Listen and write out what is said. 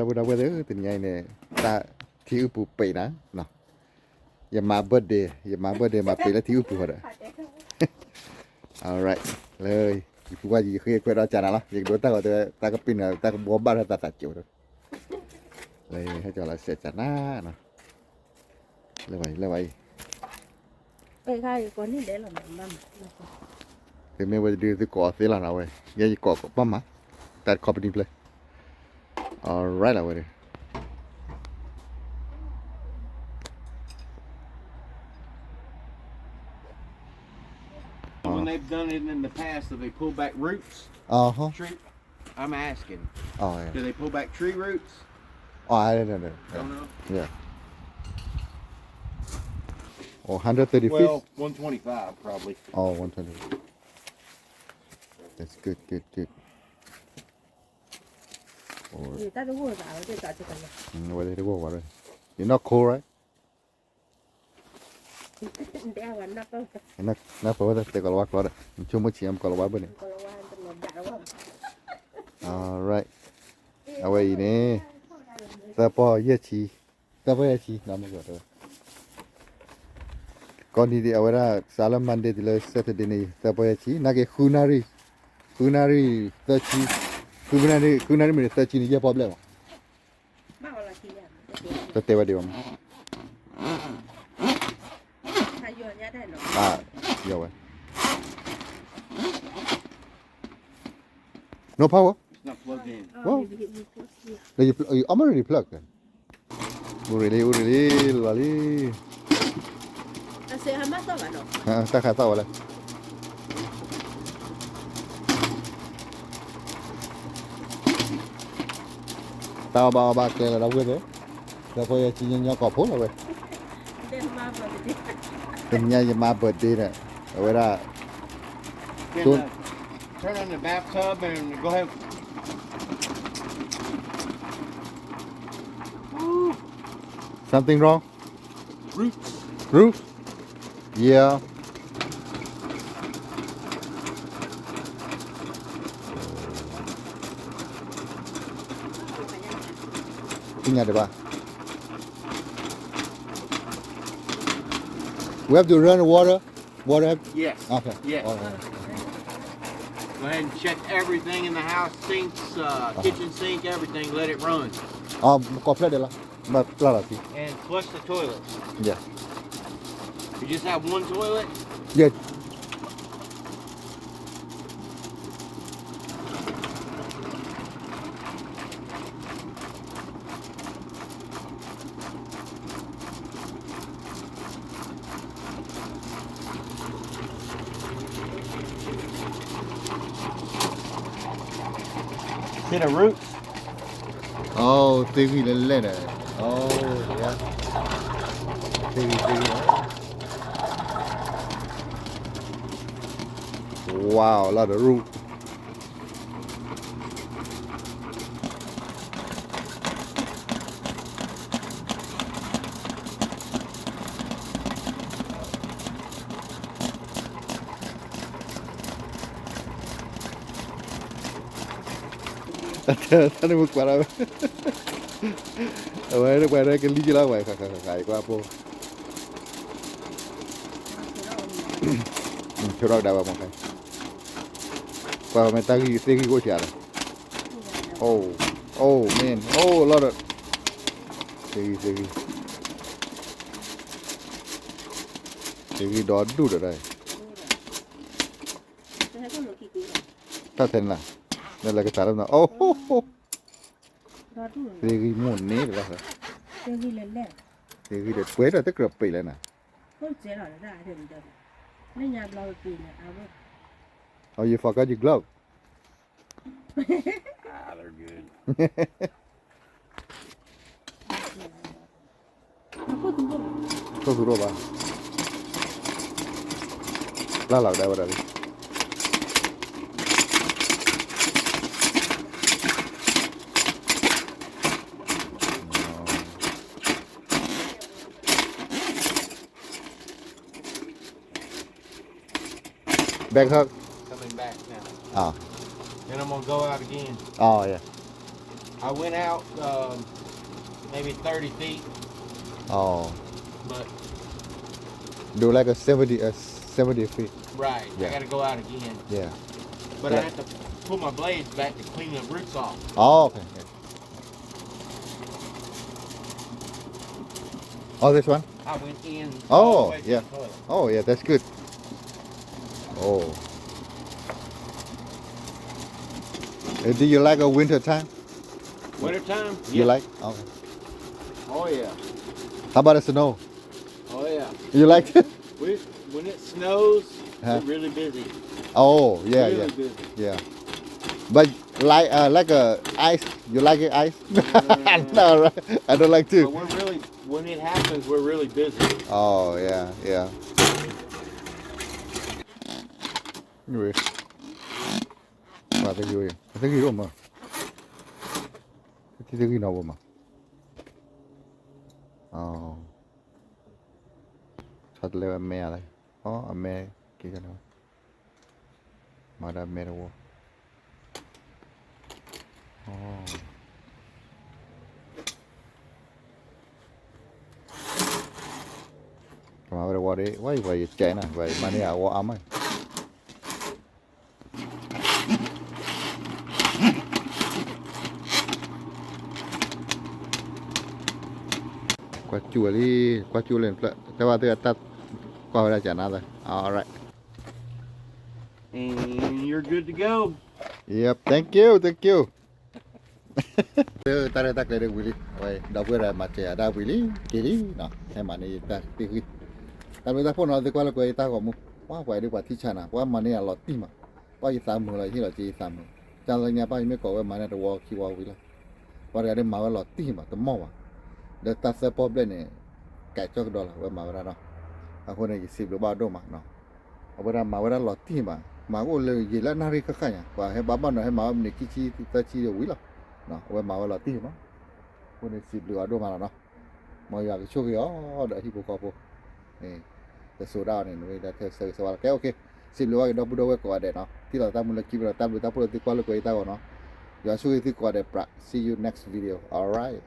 ဒီပုၢ်ဒီဝဲၢ်သ့ၣ်ဧၢ, တနံၤအံၤန့ၣ် တၢ်ထံအုၣ်ပူၤပံးနၤ, ယမၤ birthday, ယမၤ birthday မၤပံးလၢထံအုၣ်ပူၤဃီဒီး All right, လၢ ယဖုဘၣ်ယဃ့ခွဲးဒီးကနၤလီၤ, ယကဒိတၢ်ဂီၤတဲ တၢ်ကပံးနၤ တၢ်ကဘှီဘၣ်ထီၣ်သးသးကၠိၤဒီး လၢဟဲကၠီၤလီၤစဲးကနၤနီၤ, လၢဘၣ်အံၤ လၢဘၣ်အံၤ သုမ့ၢ်ဝဲတဒုသုကိးအီၤသ့လီၤနီၤဝဲ, ယဲယကိးဘၣ်မး, တၢ် company ဖျၢၣ်, all right လီၤဝဲဒီး When they've done it in the past, that they pull back roots, tree, I'm asking. Oh, yeah. Do they pull back tree roots? Oh, I don't know. Don't know? Yeah. Oh, hundred thirty feet? Well, one twenty-five probably. Oh, one twenty. That's good, good, good. Or, mm, what is it? You're not cold, right? နပဝဲတဲကိၤလၤဝါကျိာ်ဒီး နဆိကမိၣ်ဆံးအမ့ၢ်ကိၤလၤဝါကျိာ်ဒီး all right, အဝဲအံၤန့ၣ် သၢပီၢ်ယဲၢ်ဆံ, သၢပီၢ်ယဲၢ်ဆံ, ကိးနံၤဒံး အဝဲဒၣ်စးလၢ Monday တုၤလၢ Saturday န့ၣ် သၢပီၢ်ယဲၢ်ဆံ, နာ်က့ ဃုနၣ်ရံၣ်, ဃုနၣ်ရံၣ်သၢဆံ, ဃုနၣ်ရံၣ်, ဃုနၣ်ရံၣ်မ့ၢ်န့ၣ် သၢဆံန့ၣ် ယဲၢ်ပီၢ်ဘျဲၣ်မး တတဲဝဲဒံးဘၣ်မး, ယီၤဝဲ, no power, well, you already plug, အိၣ်ရ့ၣ်လံ အိၣ်ရ့ၣ်လံ, လီၤလံ, တၢ်ခးသီၣ်ဝဲလဲၣ် တၢ်အီၣ်ဘၣ်အီဘၣ်ကျဲလီၤဒီပုၢ်ဝဲၢ်သ့ၣ်, ဒီပုၢ်ဝဲၢ်ဆံညီညီကိာ်ဖိလီၤဝဲ, တနံၤညါယမၤ birthday န့ၣ်, အဝဲဒၣ် Turn on the bathtub and go ahead. Something wrong? Roots. Roof? Yeah. သ့ၣ်ညါဒံးဘၣ်. We have to run the water? Water have? Yes. Okay. Yes. All right. Go ahead and check everything in the house, sinks, uh, kitchen sink, everything, let it run. အကီၢ်ဖျၢၣ်ဒဲးလီၤ. ဘၣ်ပျၢ်လီၤသံ. And flush the toilets. Yeah. You just have one toilet? Yeah. သ့ၣ်ညါ roots? အိ သ့ၣ်ဂံၢ်လၢလဲၣ်န့ၣ်, အိ သ့ၣ်ဂံၢ် သ့ၣ်ဂံၢ်, wow, a lot of root. တၢ်န့ၣ်မ့ၢ်ကွၢ်လီၤဝဲ, အဝဲကွၢ်ဒီးကလံၤကလီၤဝဲ, ဃးဃးဃးဃး ယကွၢ်ဖိ, ဆိထီၣ်ကဒါဝဲမ့ၢ်, ကွၢ်မ့ၢ်တၢ်ဂံၢ်သ့ၣ်ဂံၢ်အိၣ်စှၤလီၤ, oh, oh man, oh, a lot of, သ့ၣ်ဂံၢ် သ့ၣ်ဂံၢ်, သ့ၣ်ဂံၢ်ဒီဒူၣ်ဒီး တၢ်ထဲန့ၣ်လီၤ, လၢလၢကစးလၢနီၤ, အိ သ့ၣ်ဂံၢ်မိၢ်န့ၣ်တဘၣ်, သ့ၣ်ဂံၢ်ဒီးပှဲၤဒီးတကြၢးပံးလဲၣ်နၤ, လၢညါဘျီပံးန့ၣ်, oh, you forgot your glove. Ah, they're good. ထိၣ်သူရိၣ်ဘၣ်, ပျၢ်လီၤကဒါဝဲဒၣ်လံ. Back hook? Coming back now. Ah. Then I'm gonna go out again. Oh, yeah. I went out um, maybe thirty feet, Oh, but do like a seventy, uh, seventy feet. Right, I Yeah. Got to go out again. Yeah. But I Yeah. Have to pull my blades back to clean the roots off. Oh, okay. Okay. Oh, this one? I went in all the Oh, way to yeah. The toilet. Oh, yeah, that's good. Oh. Uh, do you like a winter time? Winter time? You Yeah. Like? Okay. Oh, yeah. How about the snow? Oh, yeah. You like it? We, when it snows, Uh-huh. We're really busy. Oh, yeah, Really yeah. Busy. Yeah. But like, uh, like a ice, you like it ice? No, right? I don't like to. But we're really, when it happens, we're really busy. Oh, yeah, yeah. Anyway. Wa thank you, thank you, ma. Thank you, no, ma. Oh. ဆီတလဲဝဲအမဲအလဲ, အီ အမဲက့ၤကန့ၣ်, မၤဒၣ်မဲတဝီ, အီ ကမၤဝဲတဝီဒီး ဝဲအံၤပှၤယကဲနၤ ပှၤမၤန့ၢ်အဝီအါမး ကွၢ်ကၠူၣ်ဝဲလံ, ကွၢ်ကၠူၣ်လၢနဖျၢၣ်, တဲဘၣ်သုအတၢ်ကွၢ်ဝဲဒၣ်ကနၣ်သၢ, alright. And you're good to go. Yep, thank you, thank you. တၢ်ရဲၣ်တၢ်ကျဲၤဒ်ဝံၤလံ, အဝဲဒီပုၢ်ဝဲၢ်မၤစၢၤယၤဒၣ်ဝံၤလံ, က့ၤလံနီၤ, ဟဲမၤန့ၢ်ယတၢ်သ့ၣ်ဃံ, တၢ်ဘျုးတၢ်ဖှိၣ်နီၤ သုကွၢ်လၢကွဲးယတၢ်ဂီၤမူ, ပှၤကွၢ်ဒ်ပှၤထံၣ်ဆါနၤ, ပှၤမၤန့ၢ်ယၤလီၤတံၢ်မး, ပှၤယသးမုာ်လီၤ ယဟ့ၣ်လီၤက့ၤယသးမုာ်, ကၢ်လၢညါပၢ် ယမ့ၢ်ကိးဝဲမၤန့ၢ်တဝီခံဝီဝံၤလီၤ, ပှၤတဂၤဒ်မၤဝဲလီၤတံၢ်မး တမီၢ်ဘၣ်, ဒီးတၢ်သၢပီၢ်ဘျဲၣ်န့ၣ် ကဲကၠီၣ်ကဒီလီၤ ဝဲမၤဝဲဒၣ်နီၤ, အဃိန့ၣ် ယစံးဘျုးဘၣ်ဒိၣ်မးနီၤ အဝဲဒၣ်မၤဝဲဒၣ်လီၤတံၢ်ဘၣ်, မၤအိၣ်လၢယံာ်လၢနၣ်ရံၣ်ဃၣ်ဃၣ်ညါ, ပှၤဟဲဘၣ်ဘၣ်နီၤ ဟဲမၤဝဲမံးနံးခံဆံသၢဆံဒီးဝံၤလီၤ, အဝဲမၤဝဲလီၤတံၢ်မး, အဃိန့ၣ်စံးဘျုးအီၤဒိၣ်မးလီၤနီၤ, မ်ယွၤကဆိၣ်ဂ့ၤအီၤဒီးအဟံၣ်ဖိဃီဖိ, တစိၤဒၣ်အီၤန့ၣ် နဝဲဒၣ်ထဲဆၢဂ့ၤဆၢဝါလီၤ, ကဲ okay, စံးဘျုးဘၣ်က့ၤဒီပုၢ်ဒီဝဲၢ်ကိးဂၤဒဲးနီၤ, ထံၣ်လိာ်သးမုာ်လၢခံဘျီ တၢ်ဘျုးတၢ်ဖှိၣ်လၢသုကွၢ်လၢကွဲးယတၢ်ဂီၤနီၤ, ယွၤဆိၣ်ဂ့ၤသုကိးဂၤဒဲးပြး, see you next video, alright.